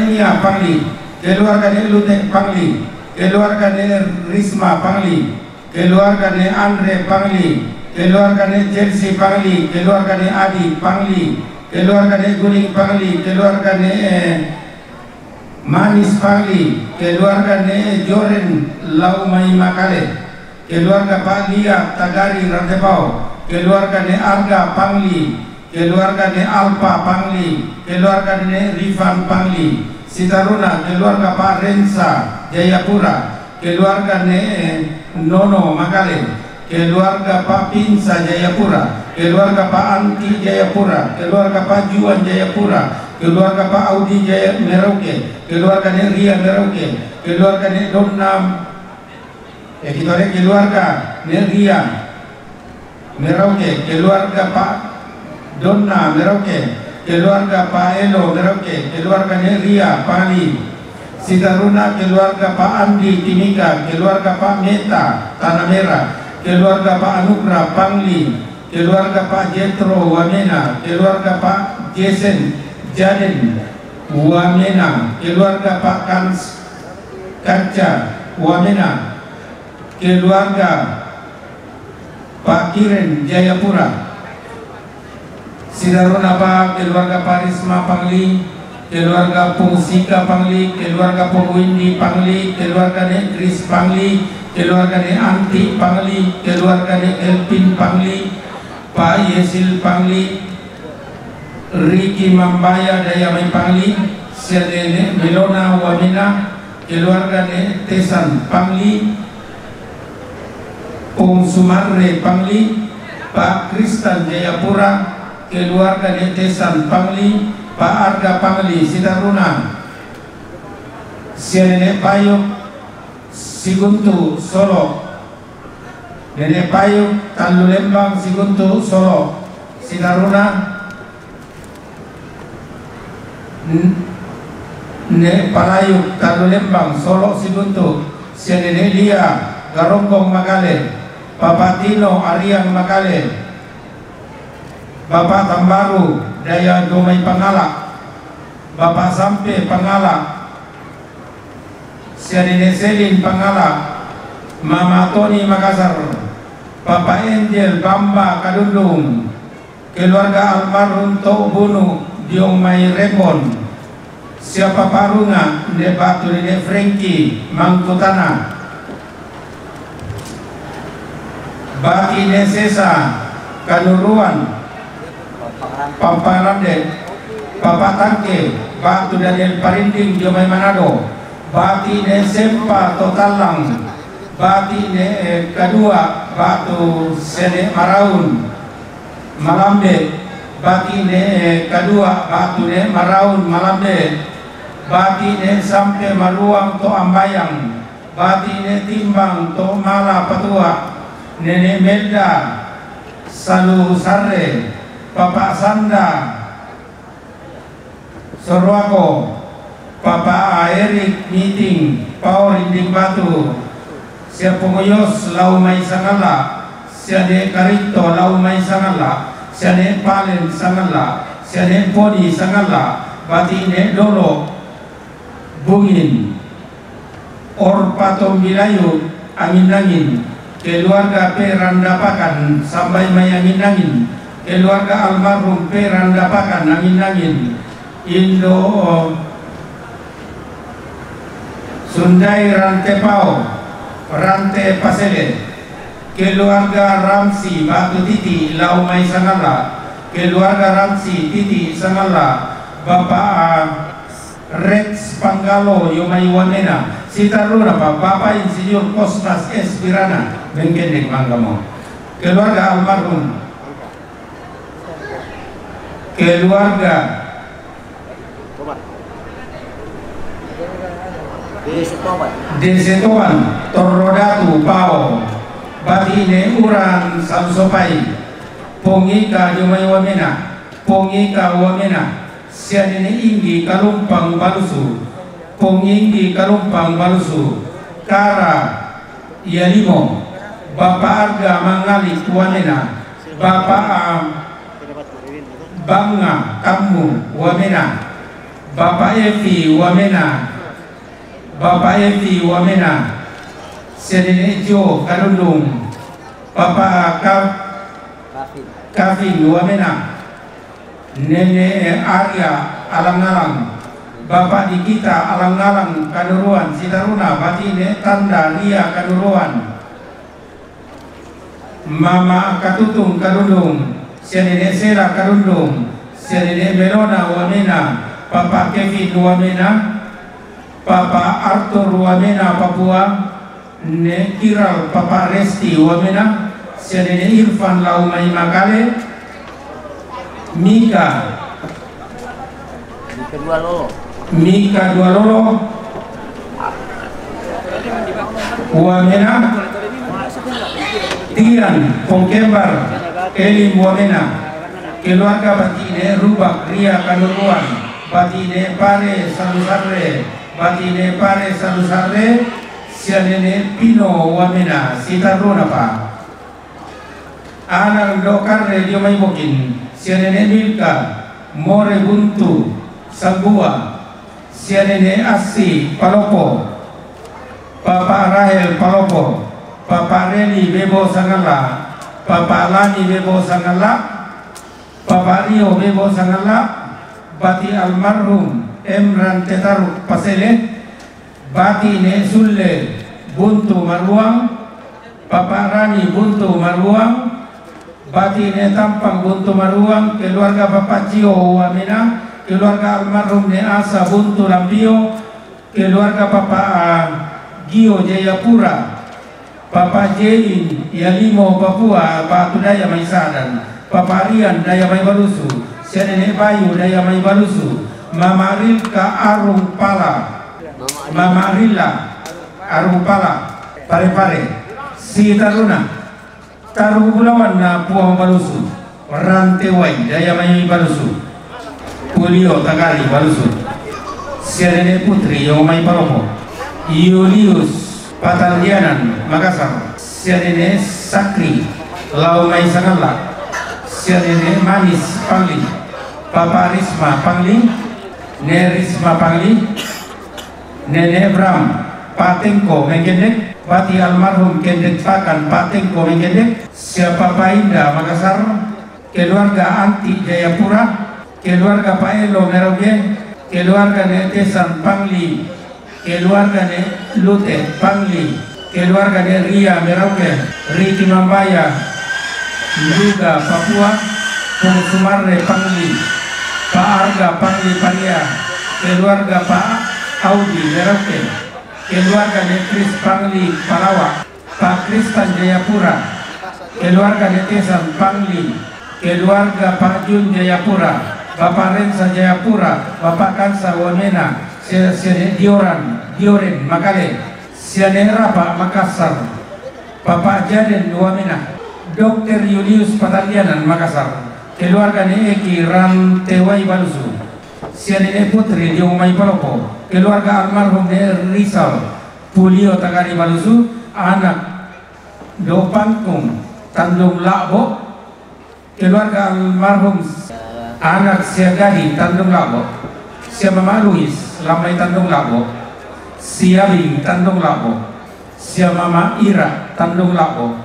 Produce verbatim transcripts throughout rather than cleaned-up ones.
Nia Pangli, keluarga ne Lutek Pangli, keluarga ne Risma Pangli, keluarga ne Andre Pangli, keluarga ne Chelsea Pangli, keluarga ne Adi Pangli, keluarga ne Guling Pangli, keluarga ne, eh, Manis Pangli, keluarga ne Joren Laumai Makale, keluarga Pak Lia Tagari Rantepao, keluarga ne Arga Pangli, keluarga ne Alpa Pangli, keluarga ne Rifan Pangli, Sitaruna, keluarga Pak Rensa Jayapura, keluarga ne, eh, Nono Makale, keluarga Pak Pinsa Jayapura, keluarga Pak Anti Jayapura, keluarga Pak Juan Jayapura, keluarga Pak Audi Jaya Merauke, keluarga ne Ria Merauke, keluarga ne Donna, eh, kita ne keluarga ne Ria Merauke, keluarga Pak Donna Merauke, keluarga Pak Elo Merauke, keluarga ne Ria Pangli, Sitaruna, keluarga Pak Andi Timika, keluarga Pak Meta Tanah Merah, keluarga Pak Anugrah Pangli, keluarga Pak Jetro Wamena, keluarga Pak Jason Jaden Wamena, keluarga Pak Kans Kanca Wamena, keluarga Pak Kiren Jayapura, Sidaruna Pak, keluarga Pak Risma Pangli, keluarga Pung Sika Pangli, keluarga Pung Windy Pangli, keluarga ne Chris Pangli, keluarga ne Anti Pangli, keluarga ne Elpin Pangli, Pak Yesil Pangli, Riki Mambaya Dayamai Pangli, sia nene Melona Wamena, keluarga ne Tesan Pangli, Pung Sumarre Pangli, Pak Kristan Jayapura, keluarga ne Tesan Pangli, Pak Arga Pangli Sitaruna, sia nene Payuk Siguntu Solo, nene Payuk Tallu Lembang Siguntu Solo Sitaruna, N-, ne Palayuk Tallu Lembang Solo Siguntu, sia nene Lia Garombong Makale, Bapak Tino Ariang Makale, Bapak Tambaru Daya Domai Pangala, Bapak Sampe Pangala, sia nene Selin Pangala, Mama Toni Makassar, Bapak Angel Bamba Kadundung, keluarga almarhum Tok Bunu Diong Mai Rembon, sia Papa Runga ne batu nene Frankie Mangkutana, bati ne Sesa Kanuruan, Pamparande, Papa Tangke, batu Daniel Parinding Diong Mai Manado, bati ne Sempa Totalang, bati ne, eh, kadua batu sene Maraun Malambe, bati ne, eh, kadua batu ne Maraun Malambe, bati ne Sampe Maruang to Ambayang, bati ne Timbang to Mala Patua, nene Melda Salu Sarre, Papa Sanda Soroako, Papa Erik Miting Pao Rinding Batu, sia Punguyos Laumai Sangala, sia ne Karito Laumai Sangala, sia ne Palen Sangala, sia ne Poni Sangala, bati ne Dolo Bungin. Orpatombilayu Angin-angin, keluarga P Randapakan Sambai Mai Angin-angin, keluarga almarhum P Randapakan Angin-angin, Indo Sundai Rantepao, Rante Pasele, keluarga Ramsi Batu Titi Laumai Sangala, keluarga Ramsi Titi Sangala, Bapak Rex Panggalo Yomai Wamena, Sitaruna Pak, Bapak Insinyur Kostas S Birana, Mengkendek Manggamo. Keluarga almarhum, keluarga Dese Toban, Torrodatu Pao, bati ne Uran Samsopai, Pongika Yomai Wamena, Pongika Wamena, sia nene Inggi Kalumpang Balusu, Pung Inggi Kalumpang Balusu, Kara Yalimo, Bapak Arga Mangali Wamena, Bapak, ah, Banga Kammu Wamena, Bapa Evi Wamena. Bapa Evi Wamena. Sia nene Jo Kadundung. Bapa Ka-, Kavin Wamena. Nene Arya Alang-alang. Bapa Dikita Alang-alang Kanuruan Sitaruna, bati ne Tanda Ria Kanuruan. Mama Katutung Kadundung, sia nene Sela Kadundung, sia nene Melona Wamena, Papa Kevin Wamena, Papa Arthur Wamena Papua, ne Kiral Papa Resti Wamena, sia nene Irfan lau mai Makale, Mika. Mika dua lolo. Mika dua lolo. Wamena. Tian Pongkembar. Elim Wamena. Keluarga bati ne Rubak Ria Kanuruan. Bati ne Pare Salusare. Bati ne Pare Salusare. Sia nene Pino Wamena. Sitaruna pa. Anang do Karre dio mai Bokin, sia nene Milka, More Buntu, Sambua, sia nene Assi Palopo, Papa Rahel Palopo, Papa Reli Bebo Sangala, Papa Lani Bebo Sangala, Papa Rio Bebo Sangala, bati almarhum Emran Tetaruk Pasele, bati ne Sulle Buntu Maruang, Papa Rani Buntu Maruang, bati ne Tampang Buntu Maruang, keluarga Papa Cio Wamena, keluarga almarhum ne Asa Buntu Lampio, keluarga Papa, ah, Gio Jayapura, Papa Jein Yalimo Papua, Batu Daya mai Sadan, Papa Rian Daya mai Balusu, sia nene Bayu Daya mai Balusu, Mama Rilka Arung Pala, Mama Rila Arung Pala, Pare-pare, Sitaruna, Tarung Bulawan na Pua Balusu, Rantewai Daya mai Balusu, Pulio Tagari Balusu, sia nene Putri io mai Palopo, Julius Patandianan Makassar, sia nene Sakri lau mai Sangala, sia nene Manis Pangli, Papa Risma Pangli, ne Risma Pangli, Nene Bram, Patengko Menggendek, bati almarhum Kendek Pakan, Patengko Menggendek, sia Papa Inda Makassar, keluarga Anti Jayapura, keluarga Paelo Merauke, keluarga ne Tesan Pangli, keluarga ne Lute Pangli, keluarga ne Ria Merauke, Riki Mambaya, Nduga Papua, Pung Sumarre Pangli, Pa Arga Pangli Paria, keluarga Pa Audi Merauke, keluarga ne Kris Pangli Palawa, Pa Kristan Jayapura, keluarga ne Tesan Pangli, keluarga Pa Jun Jayapura, Bapa Rensa Jayapura, Bapa Kansa Wamena, sia, sia ne Dioran, Dioren Makale, sia ne Rapa Makassar, Papa Jaden Wamena, Dokter Julius Patandianan Makassar, keluarga ne Eki Rantewai Balusu, sia nene Putri dio mai Palopo, keluarga almarhum ne Rizal, Pulio Tagari Balusu, anak do Pangkung Tandung Labo, keluarga almarhum, anak sia Gadi Tandung Labo, sia Mama Luis lamai Tandung Labo, sia Bing Tandung Labo, sia Mama Ira Tandung Labo,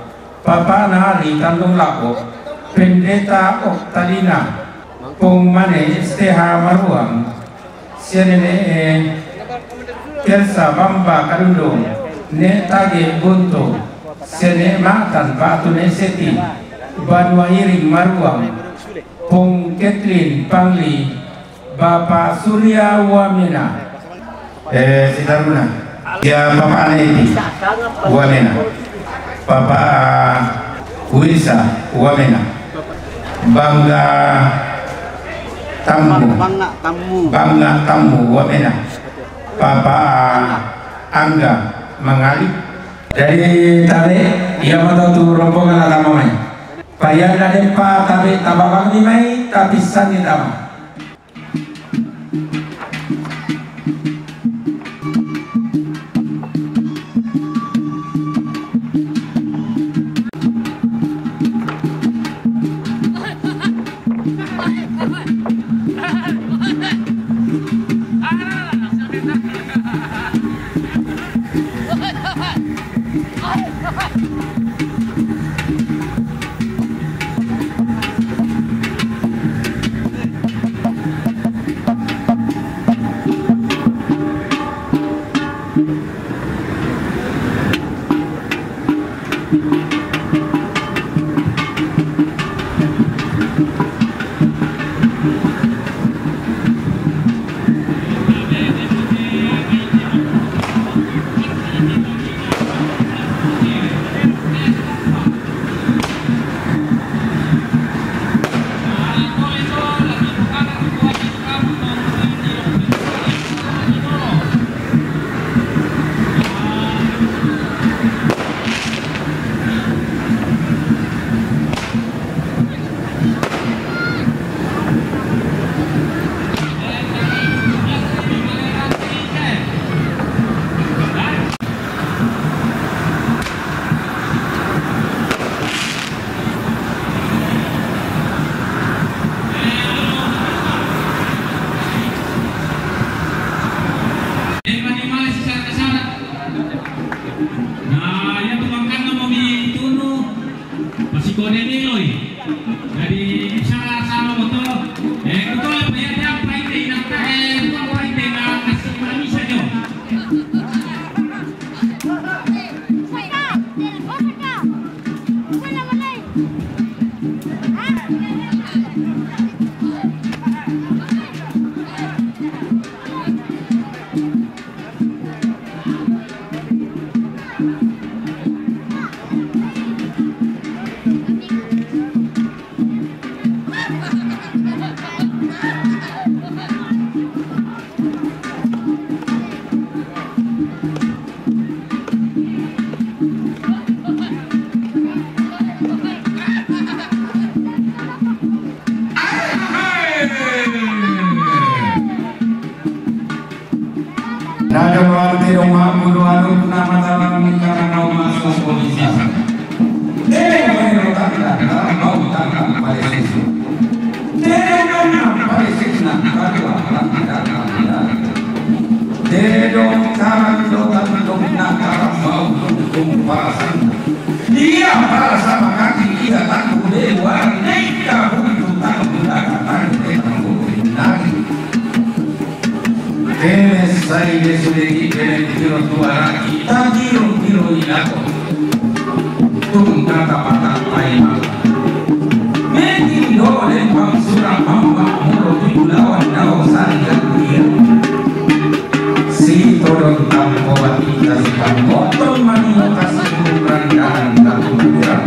Papa Nari Tandung Labo, Pendeta Oktalina, Pung Mane S T H Maruang, sia nene, eh, Kersa Bamba Kadundung, ne Tage Buntu, sia ne Matan Batu ne Seti, Banua Iring Maruang, Pung Ketlin Pangli, Bapa Surya Wamena. Eh, Sitaruna. Sia Papa Aneti Wamena. Papa Wisa Wamena. Bangga Tammu. Bang-, Bangga Tammu. Bangga Tammu Wamena. Papa Angga Mangali. Jadi, tabe, ia mato tu rombongan na tama mai. Paian na dempa tabe tababang ni mai, tapi sani tama. Nah, iya tu mangkana mau ditunu. Masih kode ni, Loi. Jadi, sama-sama moto. Eh, kutola payah dia paite, inata, eh, bukan paite, na, nasi manis aja. Nada mawante dong mampu do anu kuna matalang ni kana nau masuk polisi. Dede mawante dong tanda, mau tanda pale susu. Dede nana pale susu na kadua tanda tanda. Dede dong tarang do tanda dong na karang mau dong dong parasan. Iya parasa makati iya tanda dede wari neka buntu tanda dada tanda dada buntu nari. Kene sai de sude ki kene tiro tuara kita tiro tiro inako. Tung kata mata pai mata. Meki do lempang surang mama molo di bulawan dao sari dan kuliah. Si todon tampo batika si pangotong manino kasi kurang dan dan kurang.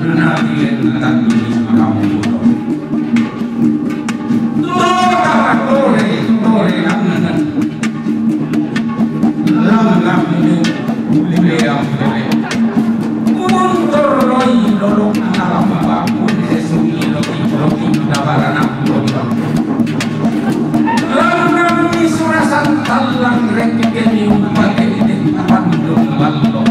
Nabi yang datang di kamu. Tore, tore, tore, lam, lam, ini, ini yang boleh. Kuntur roi, lolok, alam, bangun, sesuai, lolok, lolok, dabaran, aku, lolok. Lam, lam, ini, surasan, talang, rek, ini, umpati, ini, pandung, lolok.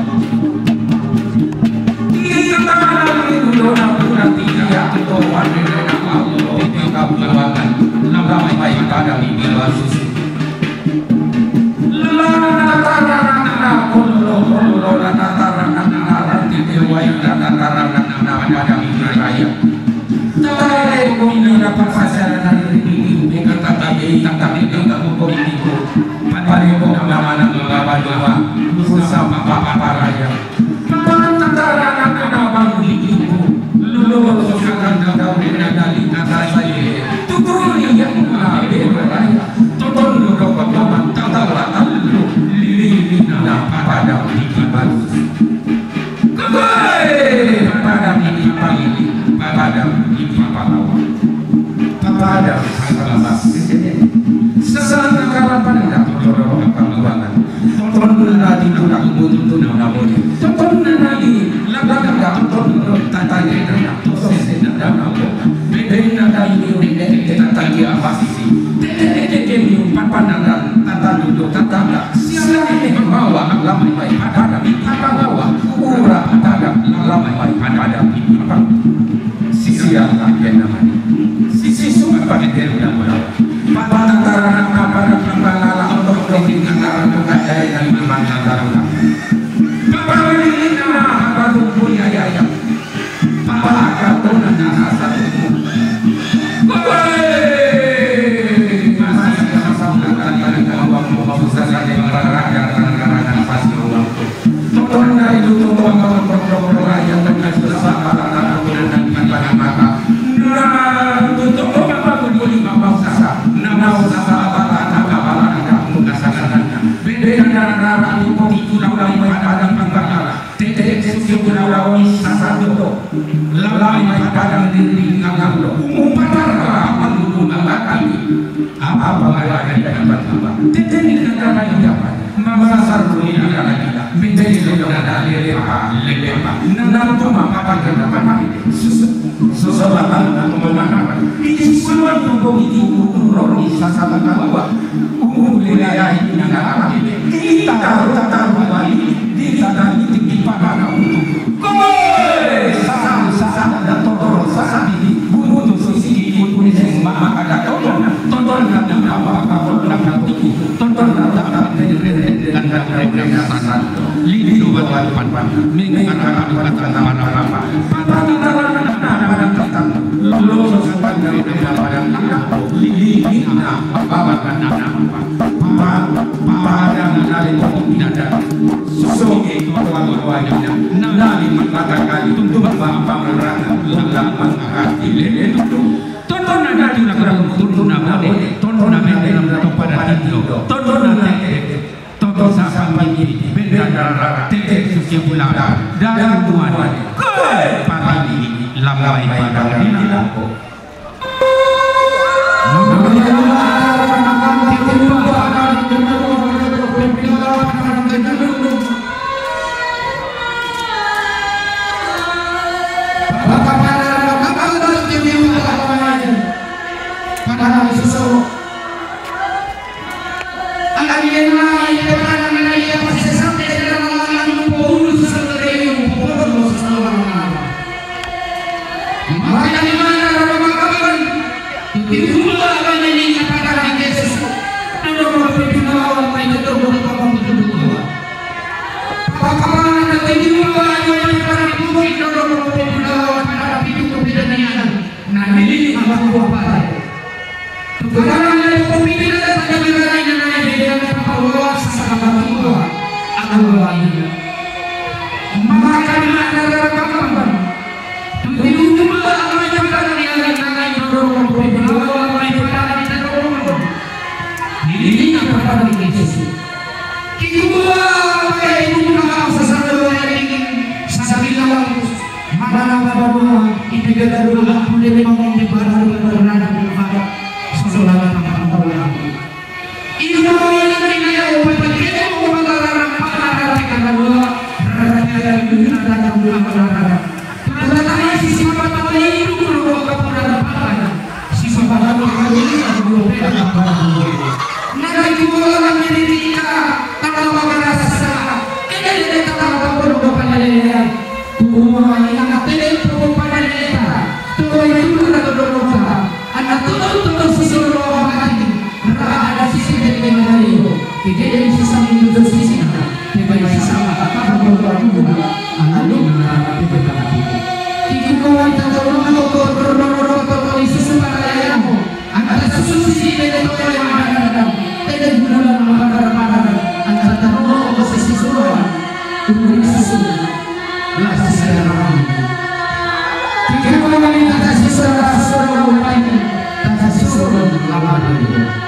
Pantaran anak-anak bang ibu, lolo susukan daun nadali atas aye. Tuturi yang na bero raya, toton lolo paman tatala alu, lili na padang di kibalu. Kebai padang di pangili, padang di palawan. Padang salah sini. Sana kalapan dah lolo paman. Tonton na di tulang buntu na naboni. Tonton na di lagada, tonton na tatanya na toso sena da nabo. Bebe na da ini uri ne tatanya abasisi. Tete tete kemi papanada tata dudu tatanda. Siapa ini membawa alam mai pada di papa bawa. Ura pada alam mai pada di papa. Siang yang namanya. Sisi sungai pakai dalam. Papa tataran apa pada papa lala untuk lebih tataran bukan dari dan memang tataran. Papa ini nama apa tuh punya ya ya. Papa kau tuh nanya satu. Woi, masih sama-sama dengan kawan mau susah dari para raja karena pasti orang. Tonton dari tutup bangka berprodok raya tengah susah para anak muda dan para mata. Nah, tutup bangka berbunyi bangka sasa. Nama sasa para anak para anak muda sasa. Beda dengan rara itu itu dalam pada bangka. Tete suci pulau sasa. Lalai pada diri nganggur. Umum para anak muda. Apa bahaya di tempat apa? Tete di negara yang dapat. Mamasar dunia lagi. Menjadi sudah ada lepa, lepa. Nanam tu mapa pada dapat. Sus-, susah batang dan pemenangan. Ini semua tubuh itu roh di sasa tanah. Umum wilayah ini negara. Kita taruh balik di tanah ini di pada untuk. Kowe sang sang ada totoro sang di buntu sisi ikut kuning mama ada totoro. Tonton kata apa apa tonton kata tiku. Tonton kata apa dari dari dan dari dari sana. Lili dua pan pan. Minggu kata kata kata apa apa. Papa tataran anak-anak pada petang. Lolo sesuai dari pada anak. Lili ina apa apa anak. Papa pada dari tidak ada. Soge tuan-tuan, nali mengatakan untuk bapak merana dalam menghati lele dulu. Tonton ada di lagu tonton ada tonton ada dalam pada tindo. Tonton ada tonton sapa ini benda darah tete suci bulan dan tuan. Koi para ini lambai pada dilaku. Maka di mana Rama Kaban? Tuti rumah abang ini katakan Yesus. Ada orang berpindah lawan main itu berapa pun itu berapa. Apa-apa ada tuti rumah abang ini katakan Yesus. Ada orang berpindah lawan katakan itu kebedaan. Nah, ini apa buah pada? Tukaran dari pemimpin dan penyelenggara yang ada di dalam pengelolaan secara ketua atau lainnya. Maka di mana Rama Kaban? Pagkatapos si Papa Tawalido, puro ka pura na papa. Si Papa Tawalido, puro ka pura na papa. Nagkikula ng diritika, tama magarasa, kaya dito tama ka puro ka panalaya. Kukuha ang tempo panalaya, tuloy-tuloy na tulog ka. Ang natulog-tulog si Solo ang ating, raan si Sitete Mario. Kaya si San Isidro Sisina, kaya si Sama, kapag ang alin na kaya. Kikukuha ang tatulog ko, Rororo, Totoo, Jesus, para mo. Ang kasusunod si Sitete, Totoo, ang anak, kaya gulo ng mga para-para. Ang tatanong ko sa sisuran, kung may susunod. Gracias, hermano. Kaya ko naman yung taga-sisuran, susunod ko pa yun. Taga-sisuran, ang mga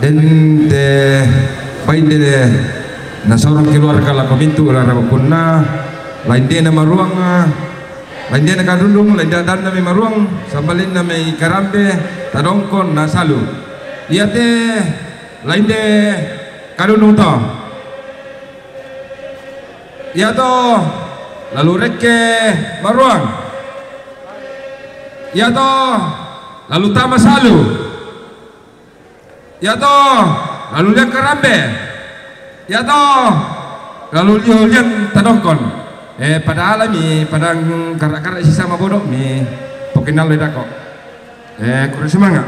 Dende baine na sorong keluarga lako mintu' la rabakunna, laindena maruang, laindena kadundung, lainde adanna mai maruang, sambalinna mai karambe, tadongkon, na salu. Iate lainde kadundung to. Iato lalu rekke maruang. Iato lalu tama salu. Iato lalu liang karambe. Iato lalu lio liang tadongkon. Eh, pada alami, pada karra-karra sisama bodo mi pokinallo dako. Eh, kurang semangat.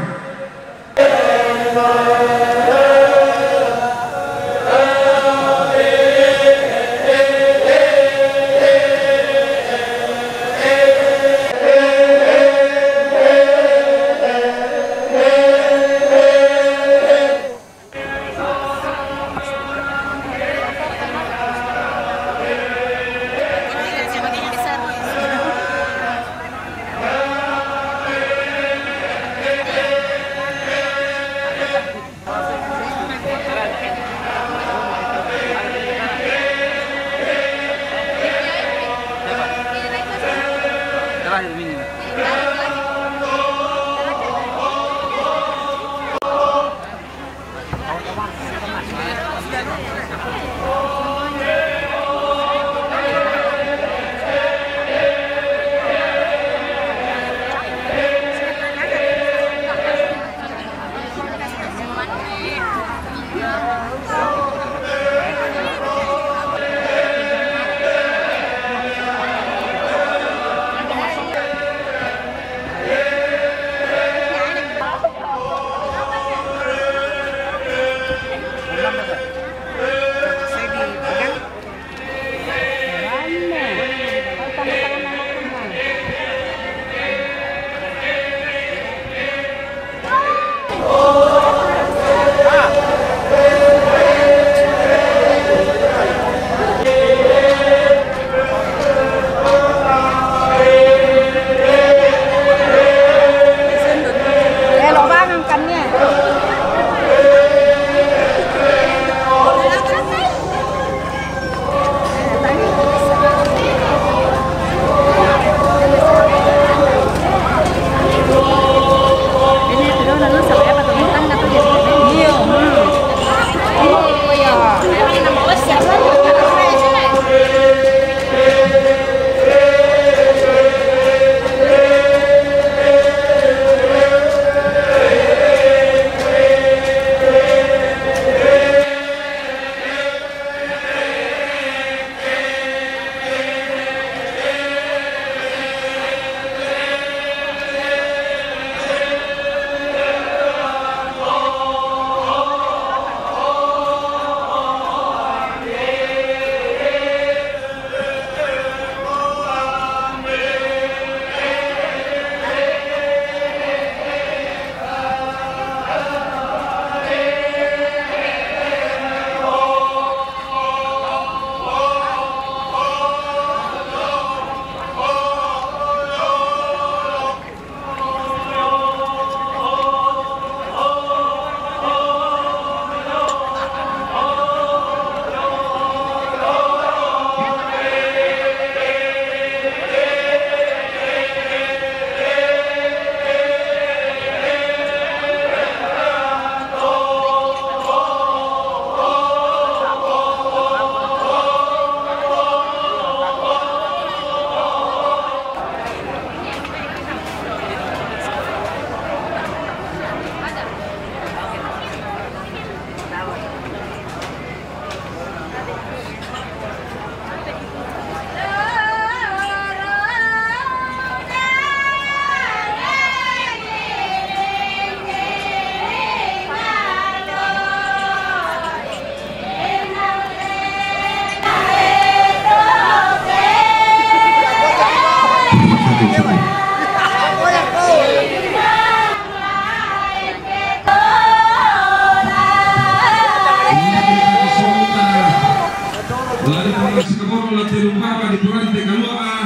Bapa di Purante Kalua, ah,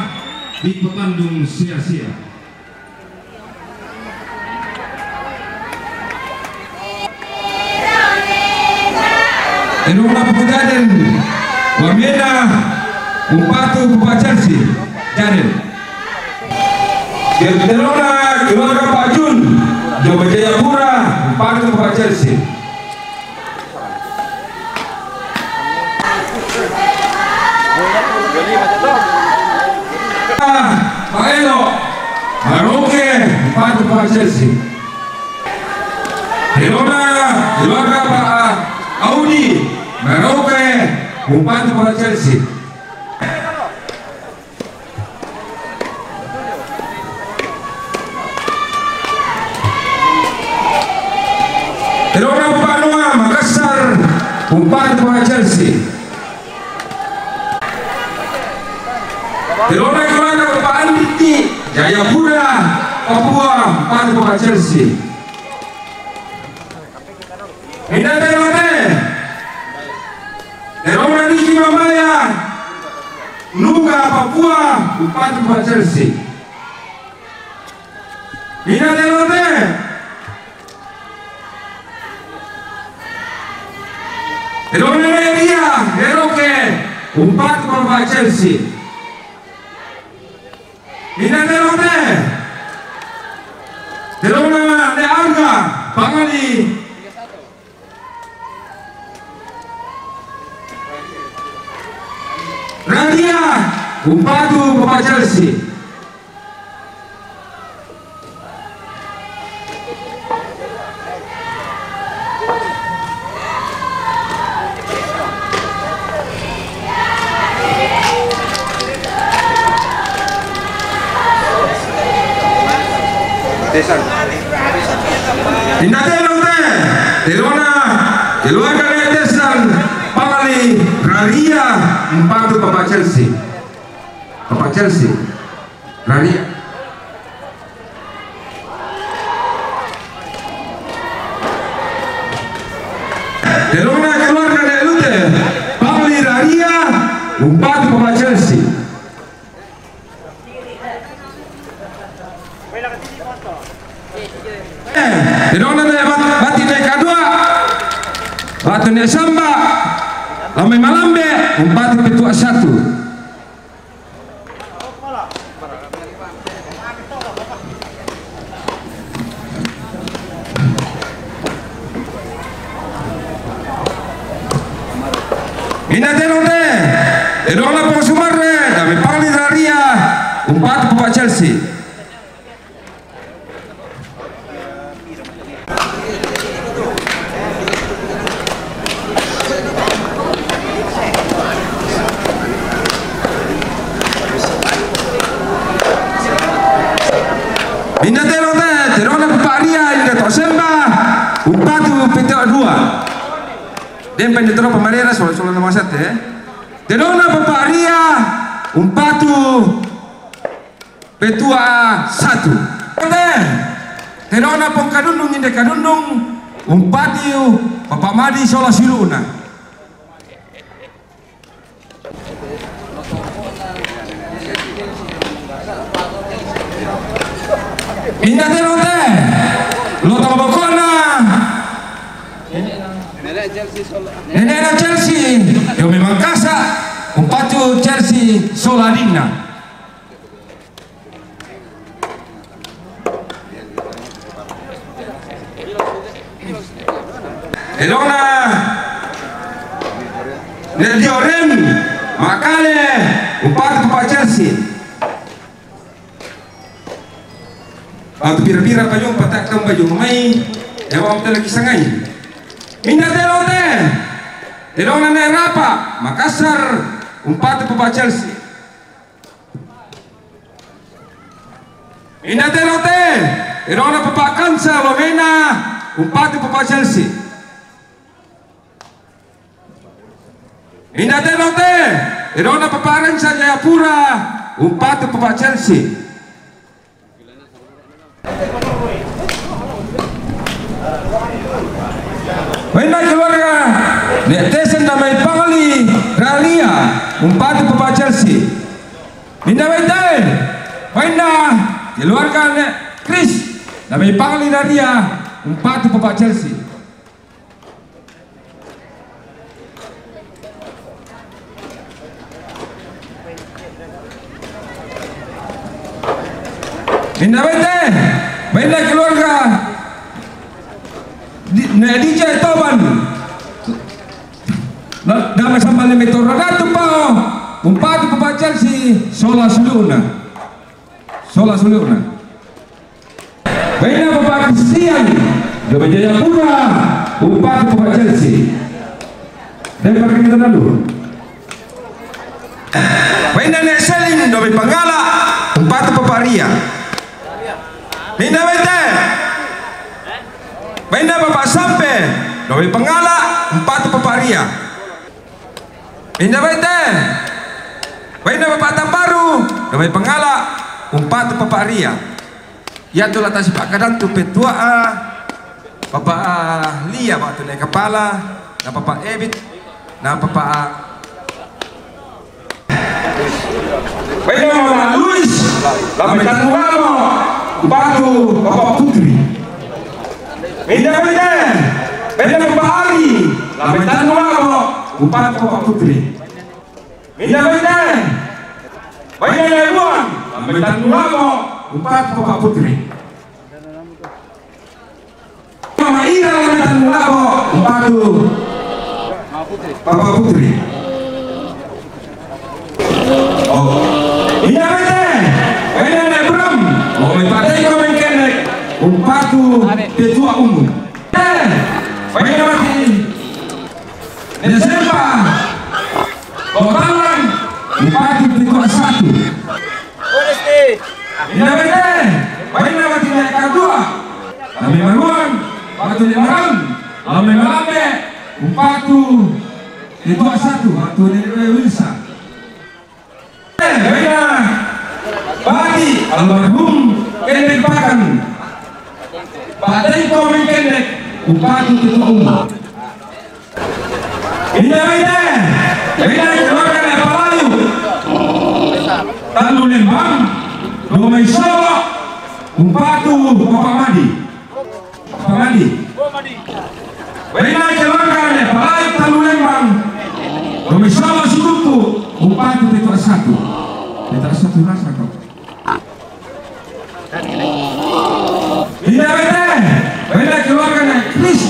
di patandung sia-sia. Enona Puku Jaden, Wamena, umpatu Papa Chelsea, Jaden. Enona keluarga Pak Jun, Joba Jayapura, umpatu Papa Chelsea. Pak Elo, Maroke, umpatu Papa Chelsea. Enona, keluarga Pak Audi, Maroke, umpatu Papa Chelsea. Enona Papa Noah, Makassar, umpatu Papa Chelsea. Enona keluarga Papa Andi, Jayapura, Papua, umpatu Papa Chelsea. Minda telo te. Enona Niki Mamaya, Nuga, Papua, umpatu Papa Chelsea. Minda telo te. Enona Neria, Neroke, umpatu Papa Chelsea. Minda telo te. Enona Ne Arga, Pangali. Radia, umpatu Papa Chelsea. Minda telo te, enona keluarga Ne Tesan, Pangali, Raria, umpatu Papa Chelsea. Papa Chelsea, Raria. Enona keluarga Ne Lute, Pangali, Raria, umpatu Papa Chelsea. Eh, enona Ne Bat-, Bati Ne Kadua, Batu Ne Samba, Lamai Malambe, umpatu Petua satu. Minda telo te, enona Pong Sumarre, Dame Pangali, Raria, umpatu Papa Chelsea. Minda telo te, enona Papa Ria, Inda Tosemba, umpatu Petua dua. Dempa Inda Toro Pamarera, sola, sola na masate, eh. Enona Papa Ria, umpatu Petua satu. Te, enona Pong Kadundung, Inda Kadundung, umpatu Papa Madi sola siluna. Minda telo te, lotong bokona. Nenena Chelsea, yo memang kasa, umpatu Chelsea sola dina. Enona Ne Dioren, Makale, umpatu Papa Chelsea. Batu pira-pira payung patak tamba yung mai, ewa am tela kisangai. Minda telo te, enona Ne Rapa, Makassar, umpatu Papa Chelsea. Minda telo te, enona Papa Kansa, Wamena, umpatu Papa Chelsea. Minda telo te, enona Papa Rensa, Jayapura, umpatu Papa Chelsea. Minda keluarga Ne Tesen, Damai Pangali, Raria, Umpatu Papa Chelsea. Minda bai te, bainna keluarga ne Chris, na mai pali raria, umpatu Papa Chelsea. Minda bai te, bainna keluarga di, ne D J Toban. Na, dame sambale me torra datu pao, umpatu Papa Chelsea, sola suluna. Sola suluna. Bainna Papa Christian, dame Jayapura, umpatu Papa Chelsea. Dan pergi kita dulu. Bainna ne Selin, dame Pangala, umpatu Papa Ria. Minda bai te. Bainna Papa Sampe, dame Pangala, umpatu Papa Ria. Minda bai te. Bainna Papa Tambaru, dame Pangala, umpatu Papa Ria. Ia tu la tasi pakkadantu petua, ah, Papa, ah, Lia batu ne kepala, na Papa Ebit, na Papa, ah. Bainna Mama Luis, dame Tanulamo, umpatu Papa Putri. Minda bai te. Bainna Papa Ali, dame Tanulamo, umpatu Papa Putri. Minda bai te. Bainna Lebuan, dame Tanulamo, umpatu Papa Putri. Mama Ira, dame Tanulamo, umpatu Papa Putri. Oh. Minda bai te. Bainna ne Bram, oh, mai pate ko mengkene, umpatu petua umum. Eh, bainna mati. Desember, Kotalan, umpatu petua satu. Minda bai te. Bainna mati ne kadua. Dame Maruan, batu ne Maruan, dame Malambe, umpatu petua satu, batu ne Wilsa. Bainna Pati almarhum Kendek Pakan. Pate ko mengkendek, umpatu petua umum. Minda bai te. Bainna keluarga ne Palayu, Tanulembang, dame Solo, umpatu Papa Madi. Pamadi. Bainna keluarga ne Palayu, Tanulembang, dame Solo, Sikutu, umpatu petua satu. Petua satu rasa kau. Minda bai te. Bainna keluarga ne Chris,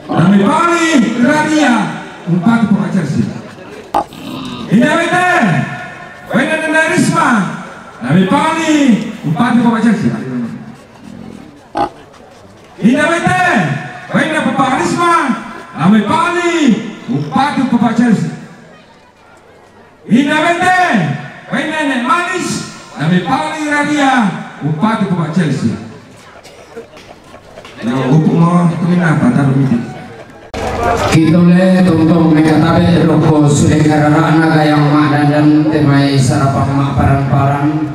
dame pali raria, umpatu Papa Chelsea. Minda bai te. Bainna ne Risma, dame pali, umpatu Papa Chelsea. Minda bai te. Bainna Papa Risma, dame pali, umpatu Papa Chelsea. Minda bai te. Bainna ne Manis, dame pali raria, umpatu Papa Chelsea. Na upu mo, tumina pataru miti. Kitole tontong mekatabe roko suleng kararana gayang mak dandan temai sarapang mak paran-paran.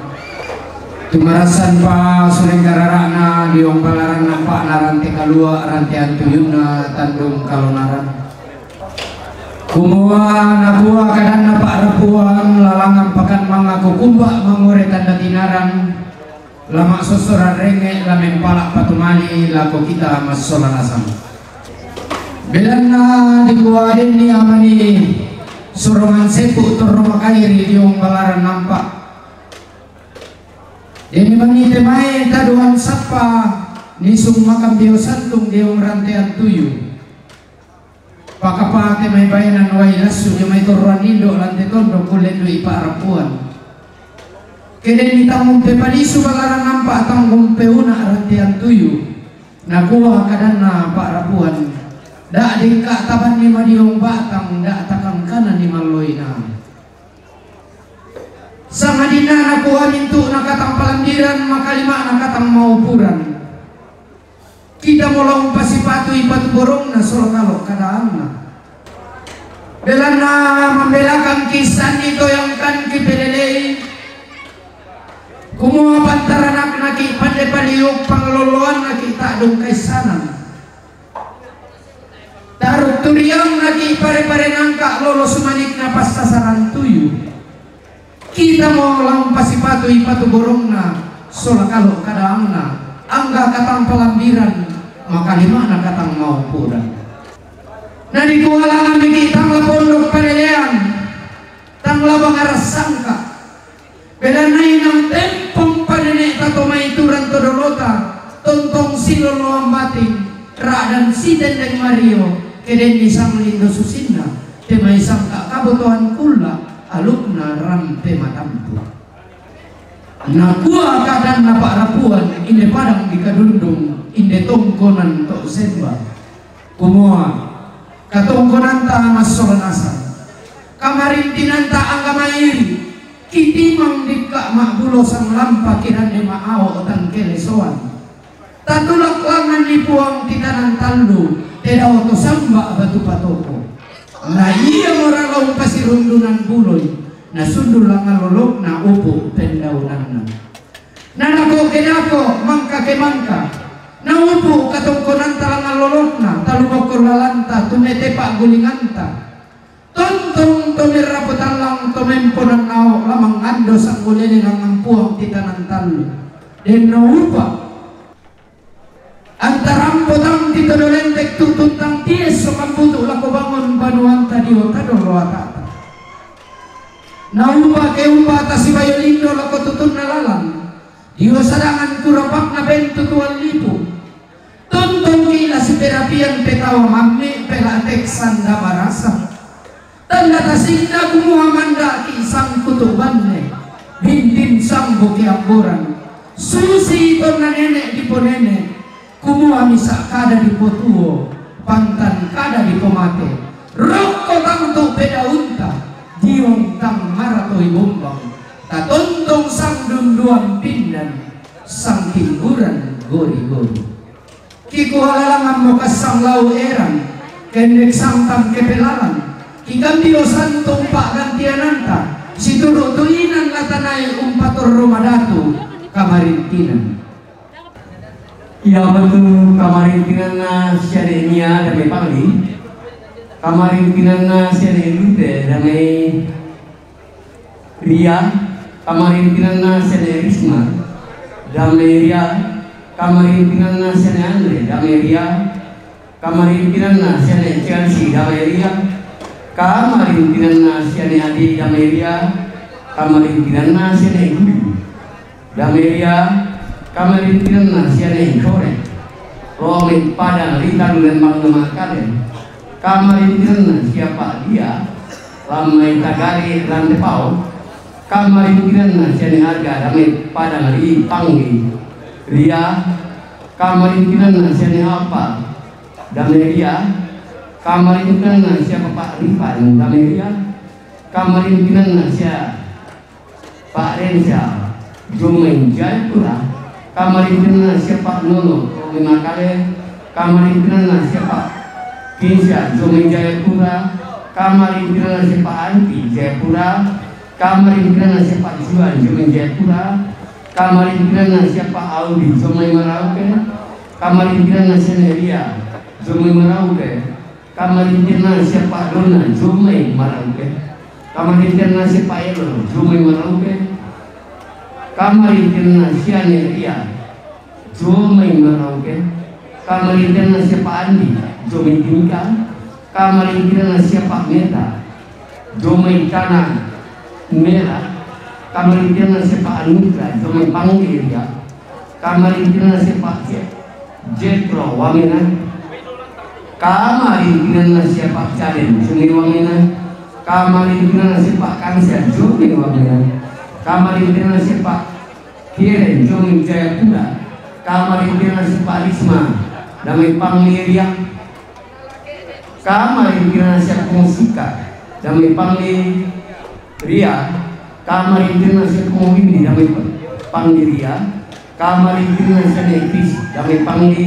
Tumarasan pa suleng kararana diong balaran nampak naran te kalua rantean tuyuna tandung kalonaran. Kumua nakua kadanna pak rapuan lalangan pakan mangaku kumbak mangure tanda tinaran. Lama sossoran renge la mempala patumali lako kita massola nasang. Belanna dikua denni amani sorongan sepu torro makairi diong balaran nampak. Denni mani temai taduan sappa nisung makambio santung diong rantean tuyu. Pakapate mai baenan wai lassu dio mai torroan indo lante tondok kulle dui pa'rapuan. Kedenni tanggung pepalisu balaran nampa tanggung peuna rantean tuyu. Nakua kadanna pa'rapuan, da dengka tabanni madiong batang, da takangkanani malloina. Sangadinna nakua mintu nakatang palambiran, makalima nakatang maupuran. Kita molo umpasipatui patu borongna solo kalo kadaanna. Belanna mambelakangki sanni toyangkanki pelelei. Kumua pantaranaknaki pande paliuk pangloloannaki ta'dung kaissanan. Taruk Turiang naki pare-pare nangka lolo sumanik na passasaran tuyu. Kita mo lang pasipatu ipatu borongna, sola kalo kadaangna, angga katang palambiran, makalimana katang maupuran. Na dikuala nami kita la pondok palelean, tang la bangaras sangka. Bela nai nang tempong panene'ta to maituran to dolota, tontong siloloan bating, ra'dan sitendeng mario, kedenni sanglindo susinna, te mai sangka kabotoan kulla, alukna rampe matampu. Nakua kadanna pa'rapuan, inde padang dikadundung, inde tongkonan to semba. Kumua, katongkonanta massola nasang, kamarintinanta angga mairi, kitimang dikka ma'bulo sanglampa kiranne ma'ao tangkelesoan. Tatulak langngan ni Puang titanan tallu, tedao to samba batu patoko. Na ia morala umpasirundunan buloi, na sundul langngan lolokna upu pendaunanna. Na nako kedako mangka ke mangka, na upu katongkonanta langngan lolokna, talu bokko lalanta, tumete pa'gulinganta. Tontong to merrapo tallang to memponannao lamang ando sanggolele langngan Puang titanan tallu. Denno upa. Antarampo tang titodo lentek tutuntang tiesso kambutu lako bangun banuanta dio tadolo atata. Naupa ke upa tasibayo lindo lako tutunna lalang. Dio sadangan kurapakna pentu tuan lipu. Tontong kila siperapian petawa mamme pela tek sanda barasa. Tanda tasinna kumua mandaki sangkutu banne, bintin sambo keamboran. Susi tonna nene diponene, kumua misa kada dipotuo, pantan kada dipomate. Rokko tangtu pedaunta, diong tang maratoi bombang. Tatontong sang dunduan pindan, sang timburan gori-gori. Kikualalangammo kassang lau erang, kendek sangtam kepelalang, kikambio santung pa'gantiananta, situru' tu inan latanai umpatorro madatu kamarintinan. Iamatu kamarintinanna siane Nia dame Pangli, kamarintinanna siane Lute dame Ria, kamarintinanna siane Risma, dame Ria, kamarintinanna siane Andre, dame Ria, kamarintinanna siane Chelsea, dame Ria, kamarintinanna siane Adi, dame Ria, kamarintinanna siane Guru, dame Ria, kamarintinanna siane Sore, Romi padang ri talu lembang makale, kamarintinanna siapa dia, Lammai tagari rante pao, kamarintinanna siane Arga dame padang ri Pangli Ria, kamarintinanna siane Apa dame Ria, kamarintinanna sia Papa Rifan dame Ria, kamarintinanna sia Pak Rensa, Jomai Jayapura, kamarintinanna sia Pak Nono, Romi makale, kamarintinanna sia Pak Kinsa, Jomai Jayapura, kamarintinanna sia Pak Anti, Jayapura, kamarintinanna sia Pak Juan, Jomai Jayapura, kamarintinanna sia Pak Audi, Jomai Merauke, kamarintinanna sia Neria, Jomai Merauke, kamarintinanna sia Pak Donna, Jomai Merauke, kamarintinanna sia Pak Elo, Jomai Merauke, kamarintinanna sia Neria, Jomai Merauke, kamarintinanna sia Pak Andi, Jomai Timika, kamarintinanna sia Pak Meta, Jomai Tanah Merah, kamarintinanna sia Pak Anugrah, Jomai Pangli Ria, kamarintinanna sia Pak Je-, Jetro Wamena, kamarintinanna sia Pak Caden, Jomai Wamena, kamarintinanna sia Pak Kansia, Jomai Wamena, kamarintinanna sia Pak Kiren, Jomai Jayapura, kamarintinanna sia Pak Risma, Damai Pangli Ria, kamarintinanna sia Pung Sika, Damai Pangli Ria, kamarintinanna sia Pung Windi, Damai Pangli Ria, kamarintinanna sia Netis, Damai Pangli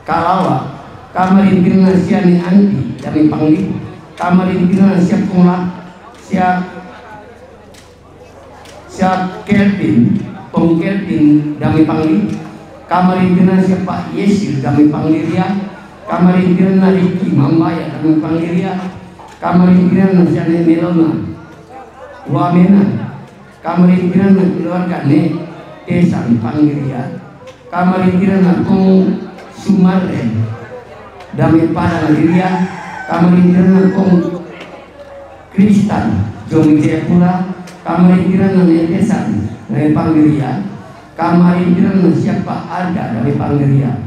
Kalawa, kamarintinanna sia Ne Andi, Damai Pangli, kamarintinanna sia Pung La-, sia sia Kelvin, Pung Kelvin, Damai Pangli, kamarintinanna sia Pak Yesil, Damai Pangli Ria, Kamarintinanna Riki Mambaya, kami panggiria. Kamarintinanna Siane Melona Wamena. Kamarintinanna keluarga Ne Tesan panggiria. Kamarintinanna Kong Sumarre Dame Padang Riria. Kamarintinanna Kong Kristan Jong Jayapura. Kamarintinanna Ne Tesan Dame Panggiria. Kamarintinanna siapa arga Dame Panggiria.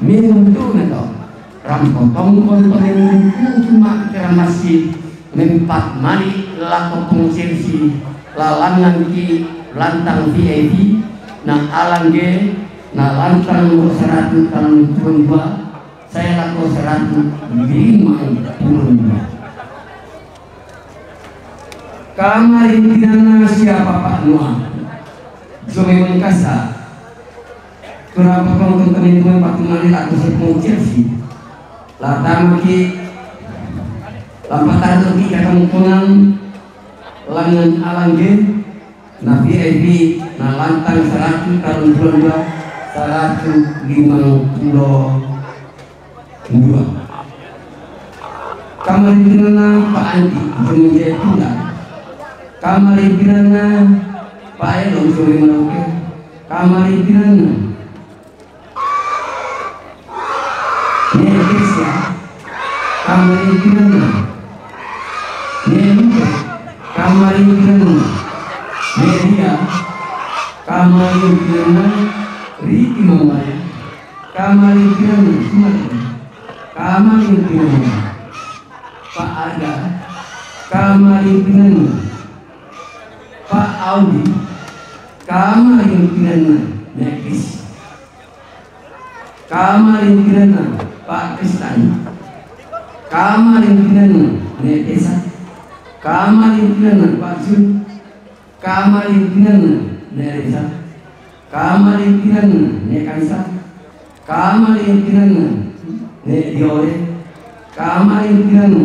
Mintu nato. Rampo tongkon to mintu cuma keramasi mempat mali lako pengsensi lalangan ki lantang V I P na alangge na lantang seratu talung puluh dua, saya lako seratu lima puluh dua. Kamarintinanna siapa Pak Noah Jome Mengkasa. Turang potong tentang itu yang patung mali aku sepuluh Chelsea. Latama ki lampatan ki katangkungan langan alangge na V I P na lantang seratu talung puluh dua, seratu lima puluh dua. Kamarintinanna Pak Andi Jong Jayapura. Kamarintinanna Pak Elo Jong Merauke. Kamarintinanna Ne Kesia. Kamarintinanna Ne Lupe. Kamarintinanna Ne Ria. Kamarintinanna Riki Mambaya. Kamarintinanna Sumarre. Kamarintinanna Pak Aga. Kamarintinanna Pak Audi. Kamarintinanna Ne Kis. Kamarintinanna Pak Kristan. Kamarintinanna Ne Tesa. Kamarintinanna Pak Jun. Kamarintinanna Ne Resa. Kamarintinanna Ne Kansa. Kamarintinanna Ne Diore. Kamarintinanna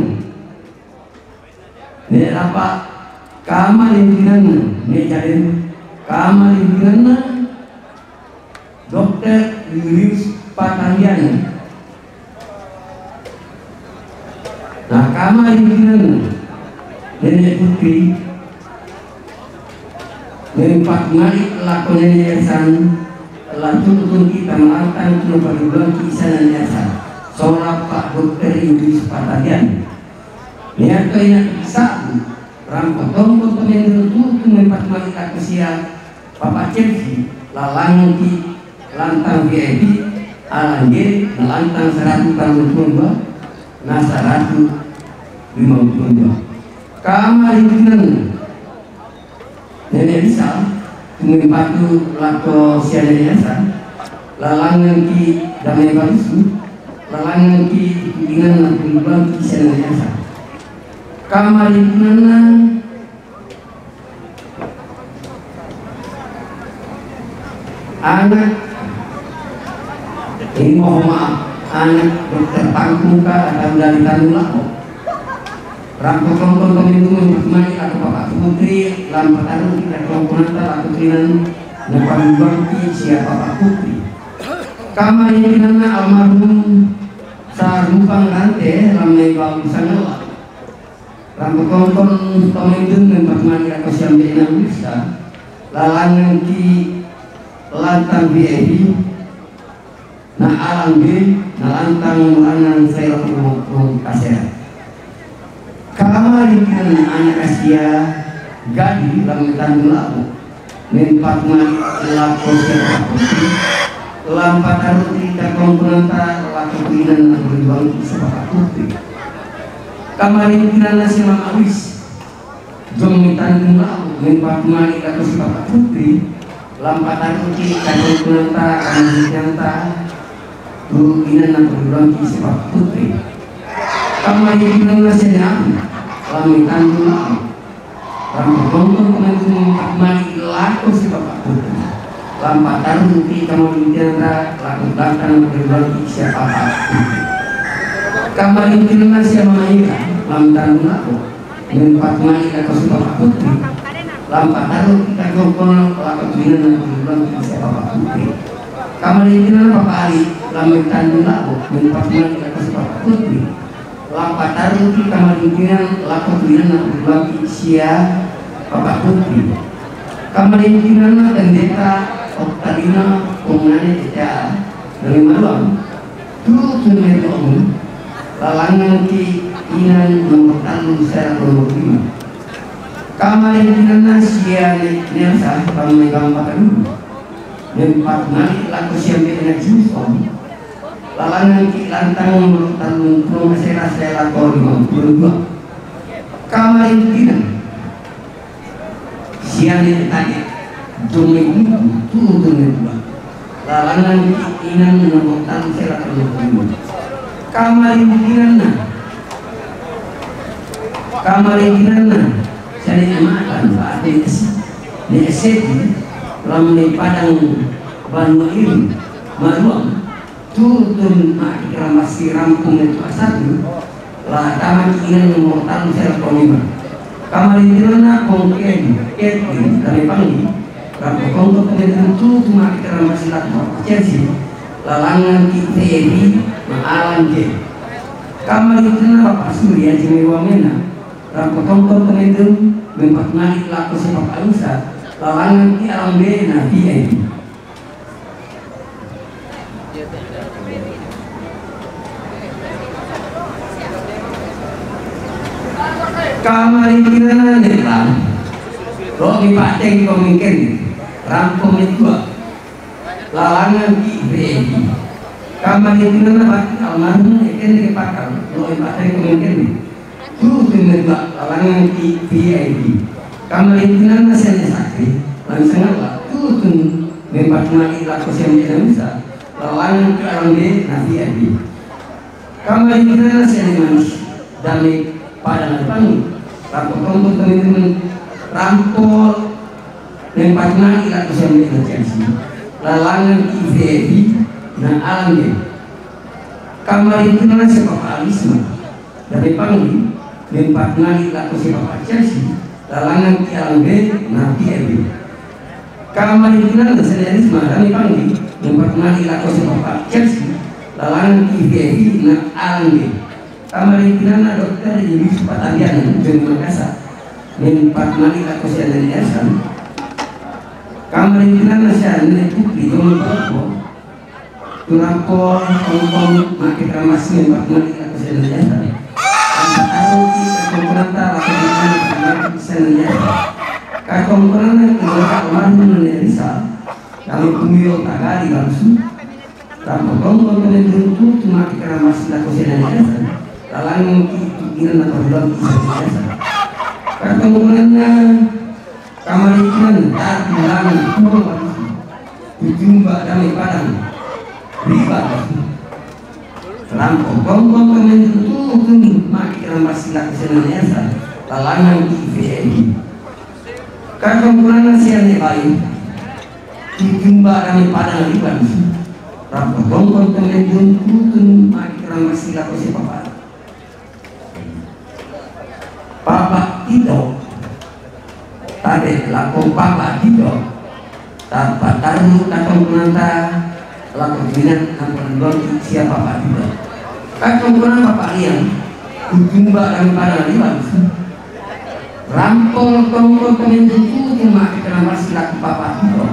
Ne Rapa. Kamarintinanna Ne Jaden. Kamarintinanna Dokter Julius Patahian. Nah, kamarintinanna Nene Putri, mempat mali lako Nene Yasan, la tuntun kita malantang tu paduduan kisah Nene Yasan. Sola Pak Dokter Julius Patahian. Niat kau ingat sabu, rampo tongko pemendel tutu mempat mali lako sia, Papa Chelsea, lalangan ki lantang V I P, alangge na lantang seratu talung puluh dua, na seratu lima puluh dua. Kamarintinanna Nene Rizal, tumempatu lako sia Nene Rizal, lalangan ki Dame Balusu, lalangan ki tudinganna puluhan ki sia Nene Rizal. Kamarintinanna Anak, ini mohon maaf, anak dokter Tangkung ka atau dari Tanulako. Rampo tongkon tomendung mempat mali lako Papa Putri, lampa taru kita tongkonanta lako kinan, na paduduan ki sia Papa Putri. Kamarintinanna almarhum Sarupang Rante, lamai bau sangala. Rampo tongkon tomendung mempat mali lako sia Mbe Nawisa, lalangan ki lantang V I P, na alangge na lantang muranan saya lako rumah kasera. Kamarintinanna anak sia Gadi, lamai tandung lako. Mempat mali lako sia Papa Putri, lampa taru kita tongkonanta lako kinan na paduduan ki sia Papa Putri. Kamarintinanna sia Mama Wis, Jong mitandung lako, mempat mali lako sia Papa Putri, lampa taru kita tongkonanta, kamarintinanta, tu inanna paduduan ki sia Papa Putri. Kamarintinanna sia Nyabu, lamai tandung lako. Rampo tongkon tomendung mempat mali lako sia Papa Putri, lampa taru kita kamarintinanta lako lantang paduduan ki sia Papa Putri. Kamarintinanna sia Mama Ira, lamai tandung lako. Mempat mali lako sia Papa Putri, lampa taru kita tongkon lako tu inanna paduduan ki sia Papa Putri. Kamarintinanna Papa Ali, lamai tandung lako. Mempat mali lako Putri. Lampataru ki kamarintinan lako tuinanna Purwaki sia Papa Putri. Kamarintinanna Pendeta Oktarina Pongane Eca dari Maluang. Tutu metu omu lalangan ki inan nomor tallu saya nomor lima. Kamarintinanna sia ne Nelsa Bang Megang Bakadu. Mempat mali lako siambe na Juson. Lalangan ki lantang nomor tallu puluh saya saya lako lima puluh dua. Kamarintinan siane tadi jomai buku tuntun dua. Lalangan inan nomor tang sela nomor lima. Kamarintinanna kamarintinanna sane ematan Pak Ades ne eseti lamne padang banua iri maruang. Tuntun maki keramas si rampung itu asatu. La tama ki inan nomor tang sel kolima. Kamarintinanna Kong Ken Kevin kami pangi. Rampo kongko pengendun tutu maki keramas si rampung Chelsea. Lalangan ki Feby maalan je. Kamarintinanna Bapak Surya jimi wamena. Rampo kongko pengendun mempat mali lako sepak alusa. Lalangan ki alam bena V I P. Kamarintinanna Nepang. Ro mi pateng ko mingken. Rampo metua. Lalangan ki V I P. Kamarintinanna Bapak almarhum eken ke pakal. Ro mi pateng ko mingken. Tutu metua lalangan ki V I P. Kamarintinanna sene sakti. Langsung apa? Tutu mempat mali lako sene bisa. Lalangan ki alam bena V I P. Kamarintinanna sene manis. Dame pada napangi. Rampo tongko teman-teman. Rampo mempat mali lako sene Chelsea. Lalangan ki V I P. Na alam bena. Kamarintinanna si Papa Alisma. Dame pangi, mempat mali lako si Papa Chelsea, lalangan ki alam bena V I P. Kamarintinanna sene Alisma, dame pangi, mempat mali lako si Papa Chelsea, lalangan ki V I P na alam bena. Kamarintinanna Dokter Yunus Patandian, Joni Makassar, mempat mali lako si Alen Ersan. Kamarintinanna si Alen Putri, Joni Putri. Turapol, tongkong, maki keramas mempat mali lako sene jasa. Angkat aru ki, tongkonanta, lako di mana, lako sene jasa. Katongkonanna keluarga almarhum Nene Rizal, kami kumio tagari langsung. Rampo tongkon kene tuntu, maki keramas lako sene jasa. Lalang ki, inan apa bilang ki sene jasa. Katongkonanna Kamarintinan tati langi tuang warisi. Tujumba dame padang riba. Rampo kongkong kemen tutun maki kerambas silak senantiasa lalangan di V I P. Kakang kurana siane bayi. Tujumba dame padang riba. Rampo kongkong kemen tutun maki kerambas silak sepapat. Papa Tito. Tabe lako Papa Tito. Tanpa taru katongkunanta lako binan nampa lon sia Papa Tito. Katongkunan Papa Rian. Ujumba daripada Rian. Rampol tongkol pemimpin tuti maki kenapa silaku Papa Tito.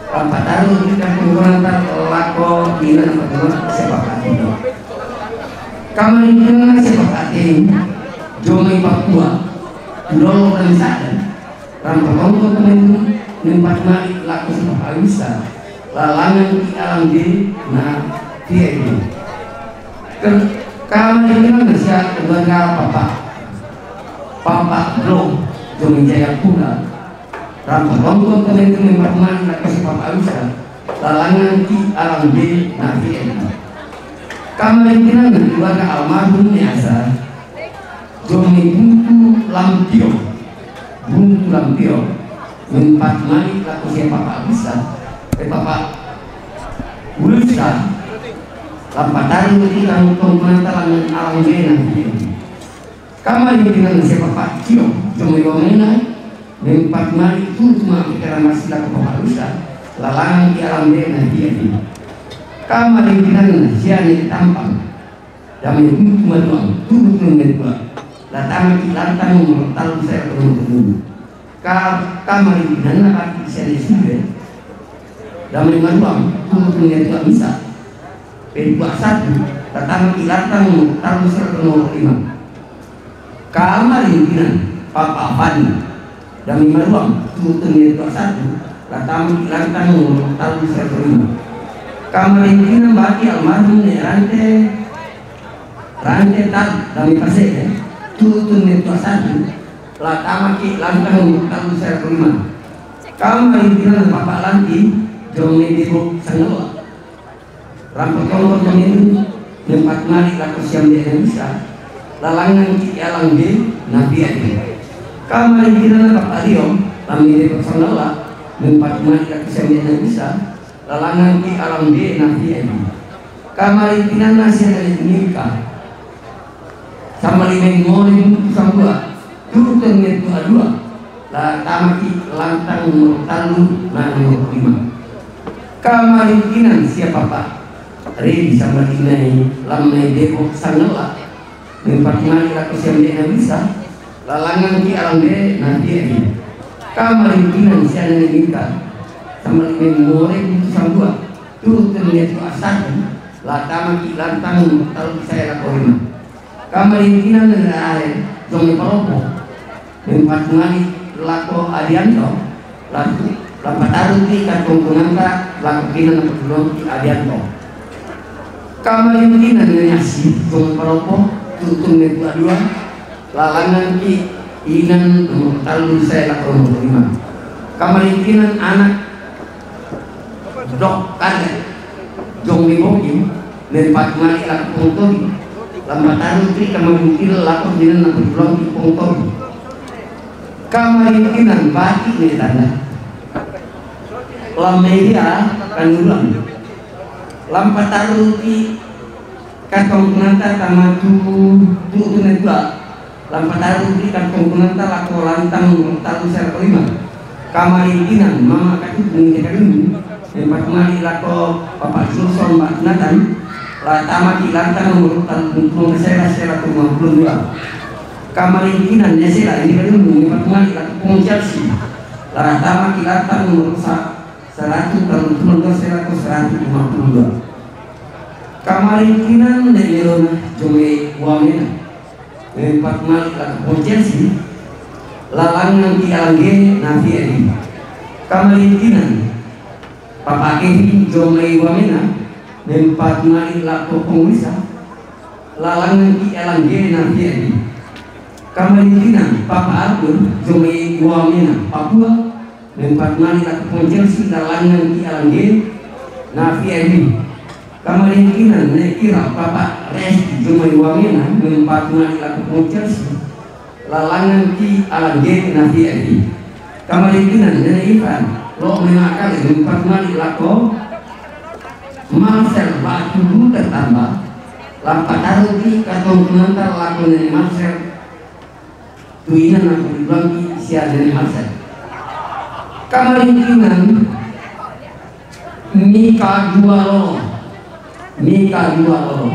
Tanpa taru di katongkunanta lako binan nampa lon sia Papa Tito. Kamarintinan sepak ateng, jomai Papua, tulolo dan sadar, rampa tongkol temen mempat mali laku sepak awisa, lalangan di alam diri, na, dia itu. Kamarintinan siap keluarga papa, papa bro, jomai Jaya pula, rampa tongkol temen mempat mali laku sepak awisa, lalangan di alam diri, na, dia itu. Kamarintinan keluarga almarhum niasa, jomai Buntu Lampio, Buntu Lampio, mempat mali laku sia Papa bisa, eh Papa Ulsa, lampataru kita tongkonanta lalangan alam diri. Kamarintinan sia Papa Tio, jomai wamena, mempat mali tutu maki kerambas laku Papa Ulsa, lalangan di alam diri dia. Kamarintinan sia ne Tampang. Dame buntu maduang, tulu tunu maduang. La tama ki lantang nomor talu saya nomor telu. Ka, kamarintinanna bati siane sube. Dame maduang, tulu tunu maduang misa. Peduang satu, la tama ki lantang nomor talu saya nomor lima. Kamarintinan papa Fani. Dame maduang, tulu tunu maduang satu, la tama ki lantang nomor talu saya lima. Kamarintinan bati almarhum ne Rante, Rante Tar, dame pasede, tulu tunu maduang satu, la tama ki lantang nomor talu saya lima. Kamarintinan papa Lanti, jong ne Debo Sanggawa. Rampo tongkol mamendu, mempat mali lako siambe na bisa, la langngan ki alang de na piadi. Kamarintinanna papa Rio, lamme de Sanggawa, mempat mali lako siambe na bisa, la langngan ki alang de na piadi. Kamarintinanna siane Milka, samali mengngole buntu sambua, tulu tunu maduang dua, la tama ki lantang nomor talu na nomor lima. Kamarintinan sia papa Redi samali ne lamme Debo Sanggawa, mempat mali lako siambe na bisa, la langngan ki alang de na piadi. Kamarintinan siane Milka, samali mengngole buntu sambua, tulu tunu maduang satu, la tama ki lantang nomor talu saya lako lima. Kamarintinan ne Rahe, jong ne Palopo, mempat mali lako Adianto, la, la pataru ki katongkonanta lako kinan na patulong ki Adianto. Kamarintinan ne Asi, jong ne Palopo, tulu tunu maduang dua, la langngan ki inan nomor talu saya lako nomor lima. Kamarintinan anak Dok Kale, jong ne Bokim, mempat mali lako Pongtogi, la pataru ki kamabukil lako kinan na patulong ki Pongtogi. Kamarintinan bati ne Tanda, lamme dia Kanurang, la pataru ki katongkonanta tama tu, tulu tunu maduang dua, la pataru ki katongkonanta lako lantang nomor talu saya lako lima. Kamarintinan mama Katutu ne Kadundu, mempat mali lako papa Johnson Mbak Nathan, la tama ki lantang nomor talu, nomor saya, saya lako lima puluh dua. Kamarintinan ne Sela ne Kadundu, mempat mali lako Pong Chelsea, la tama ki lantang nomor sa-, seratu talu puluh dua, saya lako seratu lima puluh dua. Kamarintinan ne Elona jong ne Wamena, mempat mali lako Pong Chelsea, la langngan ki alang de na piadi. Kamarintinan papa Kevin jong ne Wamena, mempat mali lako Pong Lisa, la langngan ki alang de na piadi. Kamarintinan papa Arthur jong ne Wamena Papua, mempat mali lako Pong Chelsea, la langngan ki alang de na piadi. Kamarintinan ne Ira papa Resti jong ne Wamena, mempat mali lako Pong Chelsea, la langngan ki alang de na piadi. Kamarintinan ne Ivan, lo mena kale, mempat mali lako Marcel batu buta tamba, la pataru ki katongkonanta lako ne Marcel, tu inan na patulong ki sia ne Marcel. Kamarintinan Mika dua lolo, Mika dua lolo,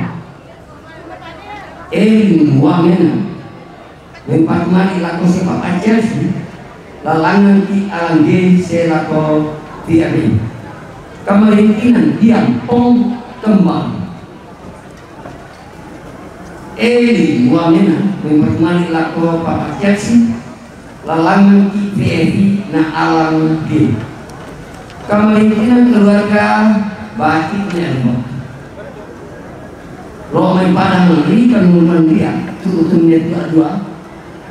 Elin Wamena, mempat mali lako sia papa Chelsea, la langngan ki alang de saya lako piadi. Kamarintinan diam Pong Kembang, Eli Wamena, mempat mali lako papa Chelsea, la langngan ki piadi na alang de. Kamarintinan keluarga bati ne Alimo, lo mempadang ri Kanurang dia, tulu tunu maduang dua,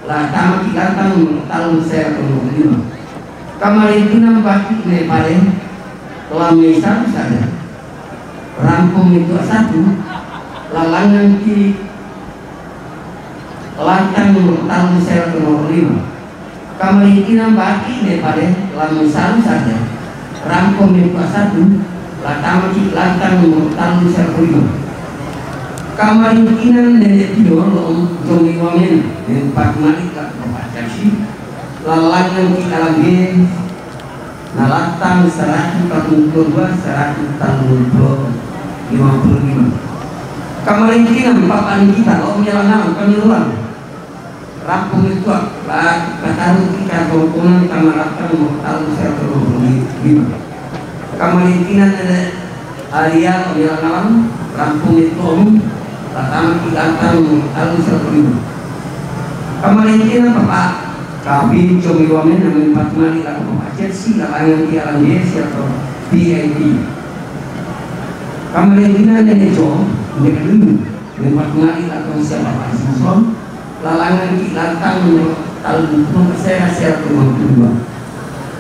la tama ki lantang nomor talu saya lako nomor lima. Kamarintinan bati ne Pale, lamme saru sada, rampo maduang satu, la langngan ki lantang nomor talu saya lako nomor lima. Kamarintinan bati ne Pale, lamme saru sada, rampo maduang satu, la tama ki lantang nomor talu saya lako lima. Kamarintinan ne Tio lo jong ne Wamena, mempat mali lako papa Chelsea, la langngan ki alang de na lantang seratu empat puluh dua, seratu lima puluh lima. Kamarintinan Papa Nikita, Om Yalangalang, Paniruan. Rampung itu, Pak, pataru kita tongkonan tama lantang nomor talu serto dua puluh lima. Kamarintinan Nene Alia, Om Yalangalang, Rampung itu, Om, patama kita lantang nomor talu serto lima. Kamarintinan Papa Kavin, Comi Wamen, namin patmali lako Papa Chelsea, lalangan ki alam desi atau V I P. Kamarintinan Nene Jo, Nene Dulu, namin patmali lako siapa Pak Suson, lalangan ki lantang nomor talu puluh, saya, saya puluh dua.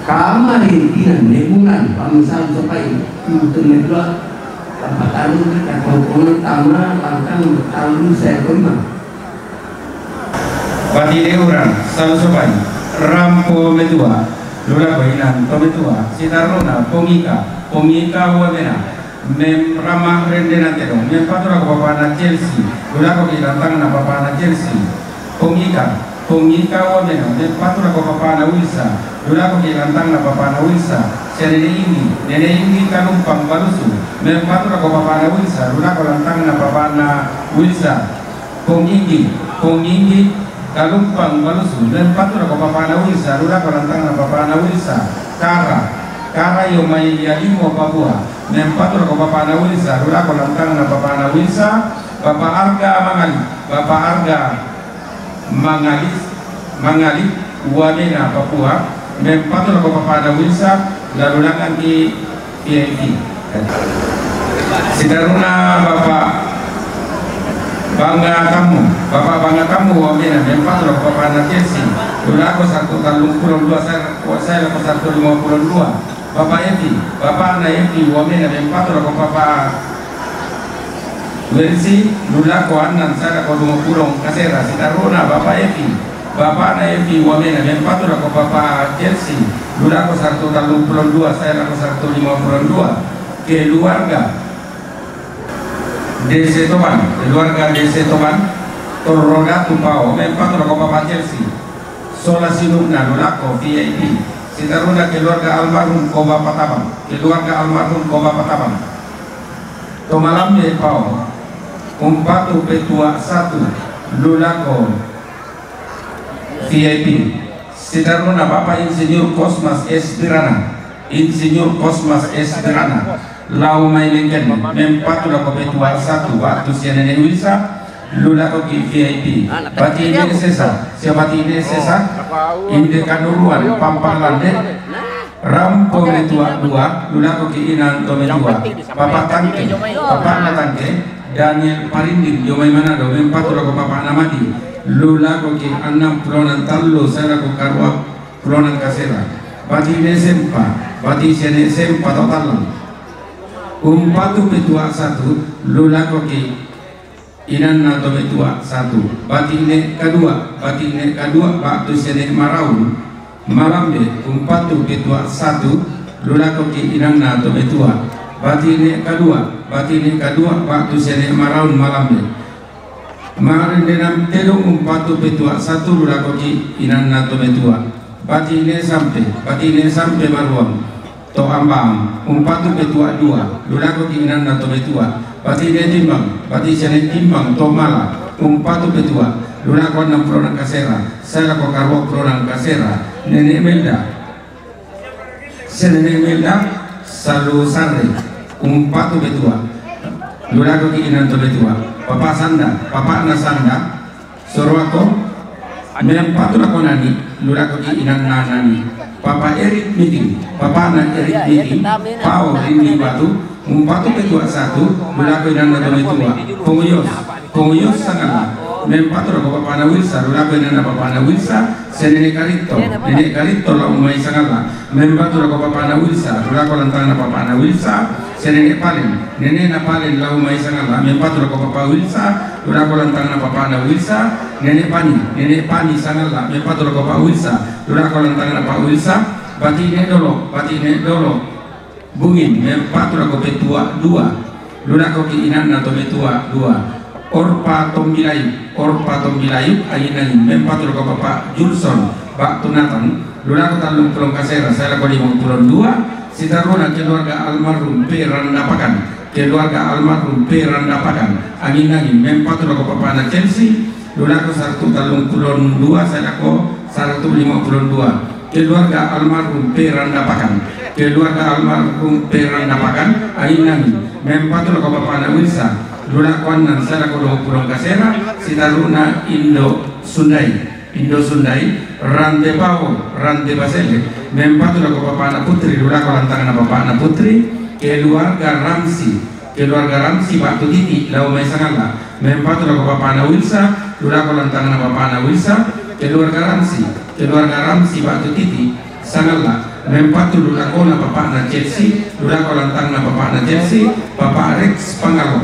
Kamarintinan Nene Mulan, Pak Musal Sopai, itu Nene Dua, tanpa talu kita tongkonan tama lantang nomor talu saya lima. Bati Deuran, Salu Sopai, Rampo Metua, Lula ko Inan to Metua, Sitaruna, Pongika, Pongika Wamena, mem Rama Rende Nantedong, mem patu lako papana Chelsea, Lula ko ki lantang na papana Chelsea, Pongika, Pongika Wamena, mem patu lako papana Wilsa, Lula ko ki lantang na papana Wilsa, Senene Ingi, Nene Ingi Kalumpang Balusu, mem patu lako papana Wilsa, Lula ko lantang na papana Wilsa, Pong Inggi, Pong Inggi, Kalumpang Balusu, mem patu lako papana Wilsa, Lula ko lantang na papana Wilsa, Kara, Kara Yomai Yalimo Papua, mem patu lako papana Wilsa, Lula ko lantang na papana Wilsa, Bapa Arga Mangali, Bapa Arga Mangali, Mangali, Wamena Papua, mem patu lako papana Wilsa, lalu langan ki V I P. Sitaruna Bapa Banga Tamu, Bapa Banga Tamu Wamena, mem patu lako papana Chelsea, Lula ko satu talung puluh dua, saya, saya lako satu lima puluh dua. Bapa Evi, Bapa na Evi Wamena, mem patu lako Papa Wensi, Lula ko anan, saya lako dua puluh kasera, Sitaruna, Bapa Evi, Bapa na Evi Wamena, mem patu lako Papa Chelsea, Lula ko satu talung puluh dua, saya lako satu lima puluh dua. Keluarga Dese Toban, keluarga Dese Toban, Torroga Tupao, mem patu lako Papa Chelsea, sola sinukna, Lula ko V I P, Sitaruna keluarga almarhum Koba Patabang, keluarga almarhum Koba Patabang. Tomalambe Pao, Umpatu Petua satu, Lula ko V I P. Sitaruna Bapa Insinyur Cosmas Espirana, Insinyur Cosmas Espirana, Lau Mai Lengken, mem patu lako Petua satu, waktu sia Nene Wilsa, Lula ko ki V I P. Bati Ine Sesa, sia Bati Ine Sesa, Inde Kanuruan, Pampang Lande, Rampo Metua dua, Lula ko ki Inan to Metua. Papa Tangke, Papa na Tangke, Daniel Parinding, Yomai Manado, mem patu lako Papa na Madi, Lula ko ki anam puluh nan tallu, saya lako karua puluh nan kasera. Bati Ine Sempa, Bati Sene Sempa Totalang. Umpatu Petua satu, Lula ko ki Inanna to Metua satu. Bati Ine Kadua, Bati Ine Kadua, Batu Sene Maraun, Malambe, Umpatu Petua satu, Lula ko ki Inanna to Metua. Bati Ine Kadua, Bati Ine Kadua, Batu Sene Maraun, Malambe. Marende Nantedong, Umpatu Petua satu, Lula ko ki Inanna to Metua. Bati Ine Sampe, Bati Ine Sampe Maruang. To Ambang, Umpatu Petua dua, Lula ko ki Inanna to Metua. Bati Ine Timbang, Bati Sene Timbang to Mala, Umpatu Petua, Lula ko anam puluh nan kasera, saya lako karua puluh nan kasera. Nene Melda, Senene Melda, Salu Sare, Umpatu Petua, Lula ko ki Inan to Metua. Papa Sanda, Papa na Sanda, Soroako, mem patu lako Nani, Lula ko ki Inanna Nani. Papa Erik Miting, Papa na Erik Miting, Pao Rindi Batu, Umpatu Petua satu, Lula ko Inanna to Metua. Ponguyos, Ponguyos Sangala, mem patu lako Papa na Wilsa, Lula ko Inanna Papa na Wilsa. Senene Karito, Nene Karito Lau Mai Sangala, mem patu lako Papa na Wilsa, Lula ko lantang na Papa na Wilsa. Senene Palen, Nene na Palen Lau Mai Sangala, mem patu lako Papa Wilsa, Lula ko lantang na Papa na Wilsa. Nene Pani, Nene Pani Sangala, mem patu lako Papa Wilsa, Lula ko lantang na Papa Wilsa. Bati Ine Dolo, Bati Ine Dolo, Bungin, mem patu lako Petua dua, Lula ko ki Inanna to Metua dua. Orpa Tombilayu, Orpa Tombilayu, Angin-Angin, mem patu lako Papa Julson, Batu Natan, Lula ko talung puluh kasera, saya lako lima puluh dua. Sitaruna keluarga almarhum Pe Randapakan, Keluarga almarhum P Randapakan, angin-angin, mempatu lako papana Chelsea, lu lako saratu tallung pulo dua sae lako saratu lima pulo dua. Keluarga almarhum P Randapakan, keluarga almarhum P Randapakan, angin-angin, mempatu lako papana Wilsa, lu lako annan sae lako dua pulo kasera, sitaruna Indo Sundai. Indo Sundai, Rante Pao, Rante Pasele, mempatu lako papana Putri, lu lako lantangna papana Putri, keluarga Ramsi, keluarga Ramsi batu Titi, lao mai Sangalla, mempatu lako papana Wilsa, lu lako lantangna papana Wilsa, keluarga Ramsi, keluarga Ramsi batu Titi, Sangalla, mempatu lu lakona papana Chelsea, lu lako lantangna papana Chelsea, papa Rex Pangalo.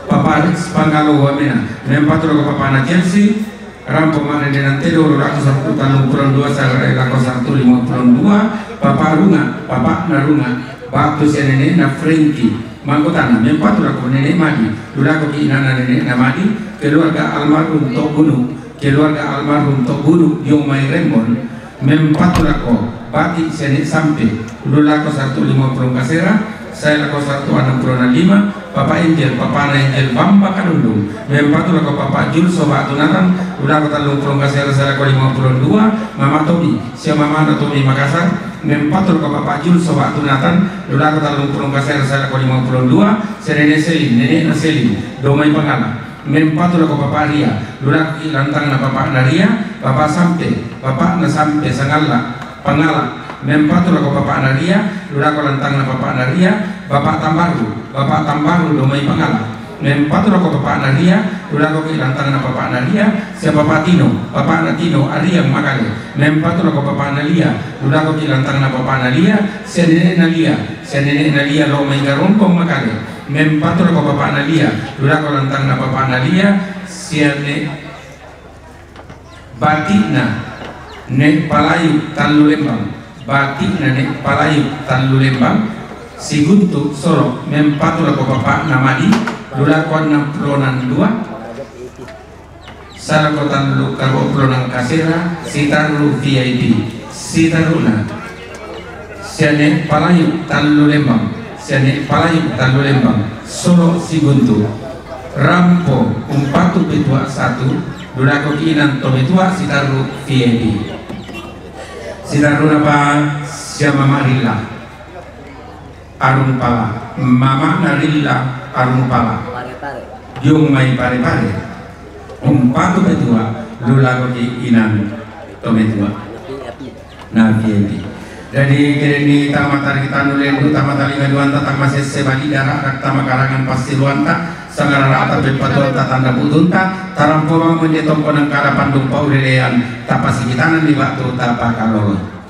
Papa Rex Pangalo wamena, mempatu lako papana Chelsea, rampo mane de nantero, lu lako saratu tallung pulo dua sae lako saratu lima pulo dua, papa Runga, papana Runga, batu sia nenena Frankie, mangkotana, mempatu lako nene Madi, lu lako ki inana nenena Madi, keluarga almarhum Togunu, keluarga almarhum Togunu, dio mai Rembon, mempatu lako bati sia ne Sampe, lu lako saratu lima pulo kasera, sae lako saratu annang pulo lima, papa Angel, papana Angel Bamba Kadundung, mempatu lako papa Jul Soba Tunatan, lu lako tallung pulo kasera sae lako lima pulo dua, mama Tomi, sia mamana Tomi Makassar, mempatu lako papa Jul Soba Tunatan, lu lako tallung pulo kasera sae lako lima pulo dua, sia nene Selin, nenena Selin, dio mai Pangala. Mempatu lako papa Ria, lu lako ki lantangna papana Ria, papa Sampe, papana Sampe Sangalla, Pangala, mempatu lako papana Ria, lu lako lantangna papana Ria, papa Tambaru, papa Tambaru dio mai Pangala, mempatu lako papana Ria, lu lako ki lantangna papana Ria, sia papa Tino, papana Tino Ariang Makale, mempatu lako papana Lia, lu lako ki lantangna papana Lia, sia nenena Lia, sia nenena Lia lao mai Garompong Makale, mempatu lako papana Lia, lu lako lantangna papana Lia, sia ne batina ne Palayu Tallu Lembang, batina ne Palayu Tallu Lembang, Siguntu Solo, mempatu lako papana Madi, lu lako annang pulo dua, sae lako tallu karua pulo kasera, sitarru V I P, sitarruna. Sia ne Palayu Tallu Lembang, sia ne Palayu Tallu Lembang, Solo Siguntu. Rampo umpatu petua satu, lu lako ki inang tometua sitarru V I P. Sitarruna pa sia mama Rilla Arung Pala, mamana Rilla Arung Pala. Dio mai Pare-pare. Umpatu petua, lu lako ki inang tometua. Na V I P. Jadi, kede ni tama tariki tanu lendu, tama talinga duanta, tama sese bali dara, tama karangan pasiruanta, sangararata pepatuanta tanda putunta, tarampo bangun di tongkonan kada pandung paulelean, tapa sikitanan di batu, tapa kalolo.